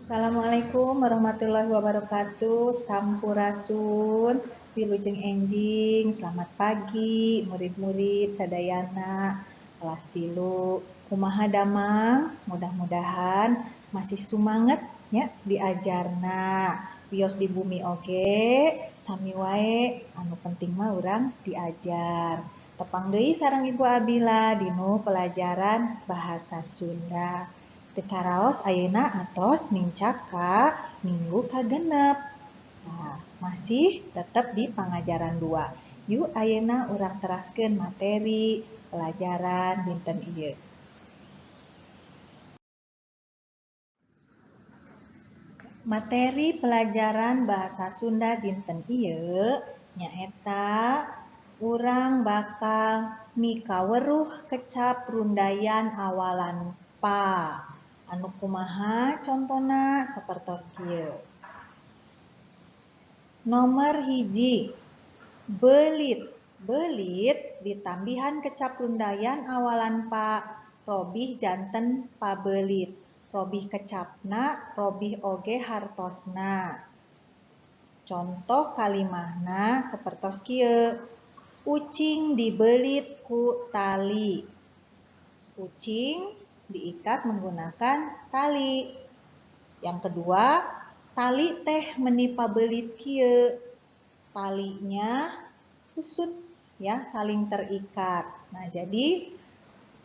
Assalamualaikum warahmatullahi wabarakatuh. Sampurasun, wilujeng enjing, selamat pagi murid-murid sadayana kelas 3. Kumaha damang? Mudah-mudahan masih sumanget nya diajarna. Wios di bumi oge, sami wae anu penting mah urang diajar. Tepang deui sareng Ibu Abila dinu pelajaran bahasa Sunda. Teu karaos ayeuna atos nincak ka minggu kagenep. Nah, masih tetep di pangajaran 2. Yuk ayeuna urang teraskeun materi pelajaran dinten ieu. Materi pelajaran bahasa Sunda dinten ieu nyaeta urang bakal mikaweruh kecap rundayan awalan pa. Anu kumaha contona sapertos kieu. Nomor 1, belit. Belit ditambihan kecap rundayan awalan pa, robih janten pabelit. Robih kecapna, robih oge hartosna. Contoh kalimahna sapertos kieu. Ucing dibelit ku tali. Ucing diikat menggunakan tali. Yang kedua, tali teh meni pabelit kieu. Talinya kusut ya, saling terikat. Nah, jadi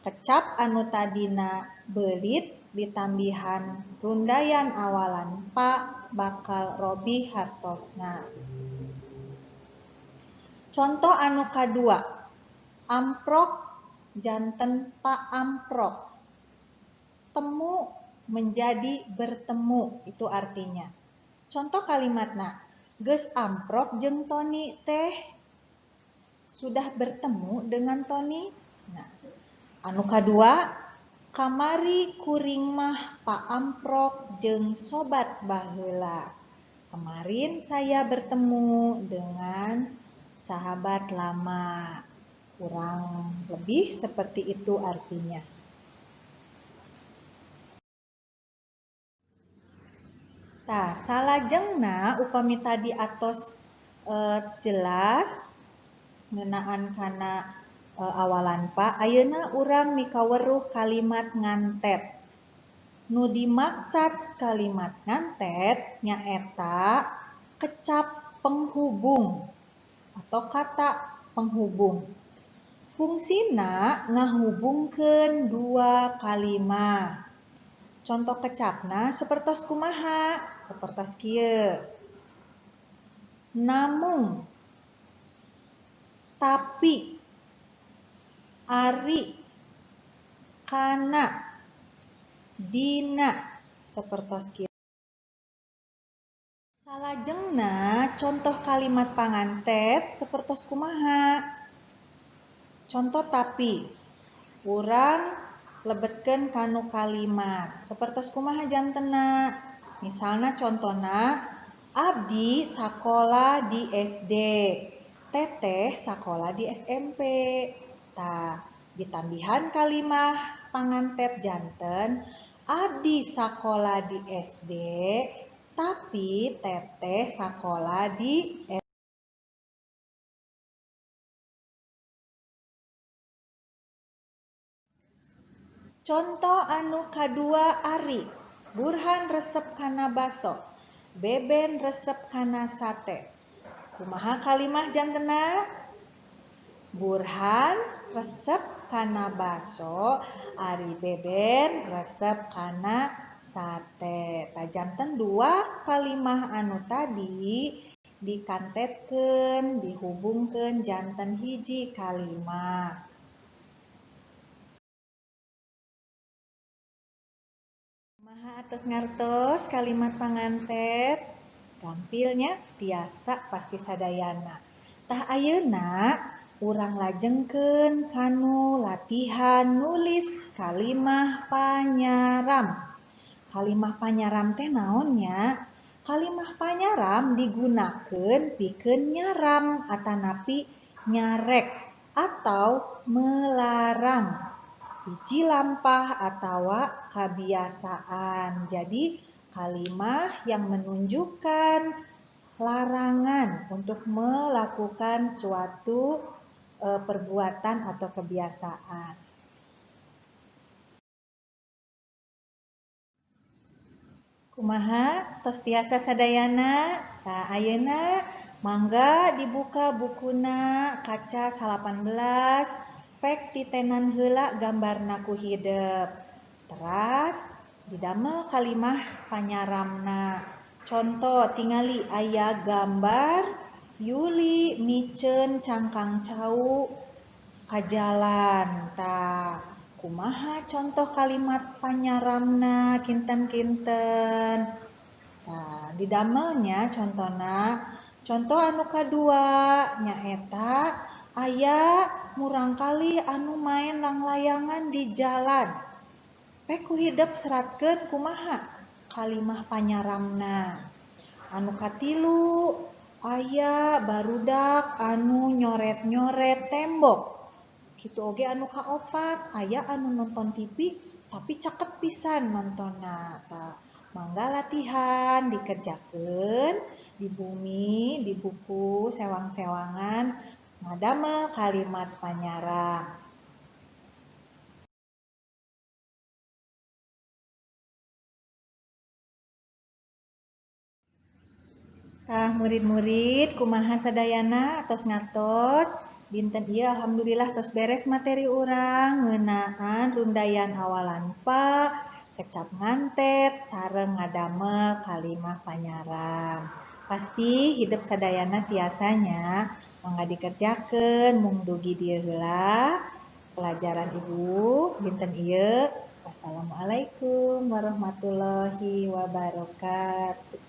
kecap anu tadina belit ditambihan rundayan awalan pa bakal robih hartosna. Contoh anu kadua, amprok janten paamprok. Temu menjadi bertemu, itu artinya. Contoh kalimatna, geus amprok jeung Toni teh, sudah bertemu dengan Toni. Nah, anu kadua, kamari kuring mah paamprok jeung sobat baheula. Kemarin saya bertemu dengan sahabat lama. Kurang lebih seperti itu artinya. Tah, salajengna upami tadi atos jelas ngeunaan kana awalan pa, ayeuna urang mikaweruh kalimat ngantet. Nu dimaksad kalimat ngantet nyaeta kecap penghubung atau kata penghubung. Fungsina ngahubungkeun dua kalimat. Contoh kecapna sapertos kumaha? Sapertos kieu. Namung, tapi, ari, kana, dina, sapertos kieu. Salajengna contoh kalimat pangantet sapertos kumaha? Contoh tapi, urang lebetkeun kanu kalimat sapertos kumaha jantena. Misalna contona, abdi sakola di SD, teteh sakola di SMP. Tah, ditambihan kalimah pangantet janten abdi sakola di SD, tapi teteh sakola di SMP. Contoh anu kadua ari, Burhan resep kana baso, Beben resep kana sate. Kumaha kalimah jantena? Burhan resep kana baso, ari Beben resep kana sate. Tah janten dua kalimah anu tadi dikantetkeun, dihubungkeun janten hiji kalimah. Kumaha atos ngartos kalimat pangantet? Gampilnya tiasa pasti sadayana. Tah ayeuna urang lajengkeun kanu latihan nulis kalimah panyaram. Kalimah panyaram teh naon nya? Kalimah panyaram digunakeun pikeun nyaram atanapi nyarek atau melarang hiji lampah atawa kabiasaan. Jadi Kalimah yang menunjukkan larangan untuk melakukan suatu perbuatan atau kebiasaan. Kumaha tos tiasa sadayana? Tah, ayeuna mangga dibuka bukuna kaca 18, pek titenan heula gambarna ku hidep. Teras didamel kalimah panyaramna. Contoh, tingali aya gambar Yuli miceun cangkang cau ka jalan. Tah, kumaha contoh kalimat panyaramna kinten-kinten? Tah, didamelnya contona. Contoh anu kadua nyaeta aya murangkalih anu main langlayangan di jalan. Pek ku hidep seratkeun kumaha kalimah panyaramna. Anu katilu aya barudak anu nyoret-nyoret tembok. Kitu oge anu kaopat aya anu nonton TV tapi caket pisan nontonna. Tah, mangga latihan dikerjakeun di bumi, di buku sewang-sewangan ngadamel kalimat panyaram. Tah, murid-murid, kumaha sadayana, tos ngartos? Dinten ieu alhamdulillah tos beres materi urang ngeunaan rundayan awalan pa, kecap ngantet, sareng ngadamel kalimah panyaram. Pasti hidep sadayana tiasanya, mangga dikerjakeun. Mung dugi dieu heula pelajaran Ibu dinten ieu. Wassalamualaikum warahmatullahi wabarakatuh.